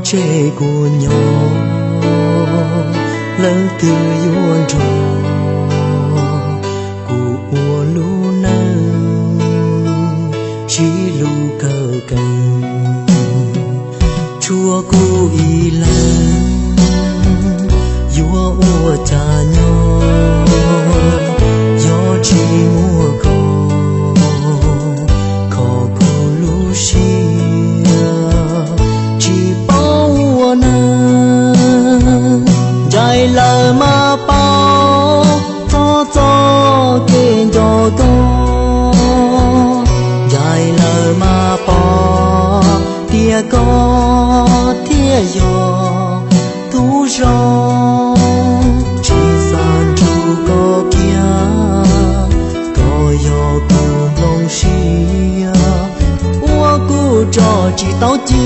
Tseg kuv nyob, leej twg yuav nrog kuv ua lub neej sib hlub kawm kees? Tshuav kuv ib leeg, yuav ua cas nyob, yog tsis muaj koj kho kuv lub siab, tsis paub ua neej. Ncaim lawm mas paub txog txoj kev nco koj, ncaim lawm mas pom tias koj thiaj yog tub zoo. Tsis xav nrug koj kiag, koj yog kuv nplooj siab, ua kuv tso tsis tau ci.